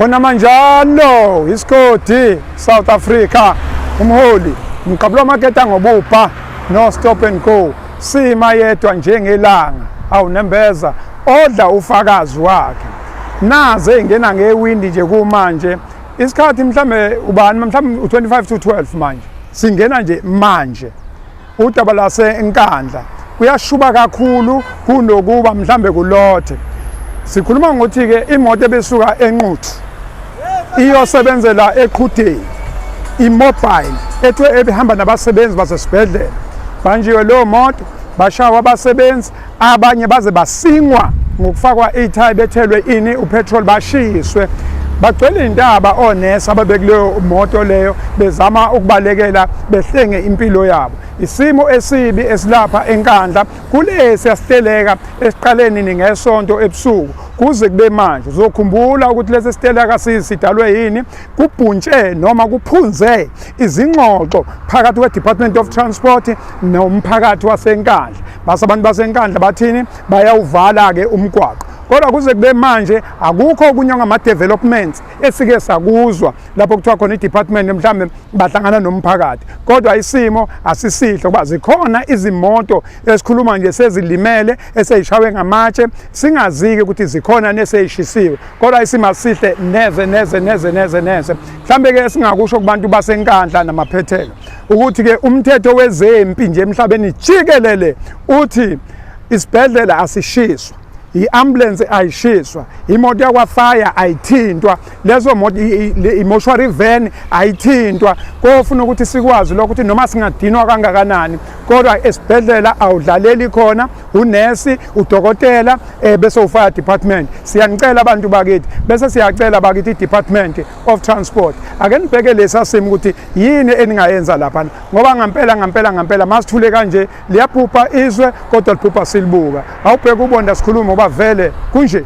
Khona manjalo isigodi South Africa, umholi mqabula maketa ngobupha no stop and go, sima yedwa njengelanga awunembeza odla ufakazi wakhe. Naze ingena ngewindi nje kumanje isikhathi, mhlambe ubani, mhlambe u25 to 12 manje singena nje manje udaba laseNkandla kuyashuba kakhulu kunokuba mhlambe kulothe. Sikhuluma ngokuthi-ke imoto ebesuka eNquthu iyosebenzela eQhudeni, imobile ethiwe ebihamba nabasebenzi basesibhedlela, banjiwe leyo moto, bashawa abasebenzi, abanye baze basingwa ngokufakwa ithayi, bethelwe ini, upetrol, bashiswe. Bagcwele intaba onesi ababekuleyo moto leyo bezama ukubalekela behlenge impilo yabo. Isimo esibi esilapha eNkandla kulesi yasiteleka esiqaleni ningesonto ebusuku kuze kube manje. Uzokhumbula ukuthi lesi siteleka sidalwe yini? Kubhuntshe noma kuphunze izingxoxo phakathi kwe-Department of Transport nomphakathi waseNkandla. Base abantu baseNkandla bathini? Bayawuvala-ke umgwaqo. Kodwa kuze kube manje akukho okunye ngama-developments esike sakuzwa lapho kuthiwa khona i-department mhlawumbe bahlangana nomphakathi, kodwa isimo asisihle kuba zikhona izimoto esikhuluma nje sezilimele, eseyishawe ngamatshe, singaziki ukuthi zikhona neseyishisiwe, kodwa isimo asihle neze neze neze neze neze. Mhlambe-ke esingakusho kubantu baseNkandla namaphethelo ukuthi-ke umthetho wezempi nje emhlabeni jikelele uthi isibhedlela asishiswa, i-ambulance ayishiswa, imoto yakwafire ayithintwa, lezo moto, i-mortuary van ayithintwa. Kofuna ukuthi sikwazi lokho ukuthi noma singadinwa kangakanani, kodwa esibhedlela awudlaleli khona, unesi, udokotela, bese ufire department. Siyanicela abantu bakithi, bese siyacela bakithi i-Department of Transport, ake nibheke lesa simo ukuthi yini eningayenza lapha, ngoba ngampela ngampela ngampela masithule kanje liyaphupha izwe, kodwa liphupha silibuka. Awubheke ubonda sikhuluma ngoba vele kunje.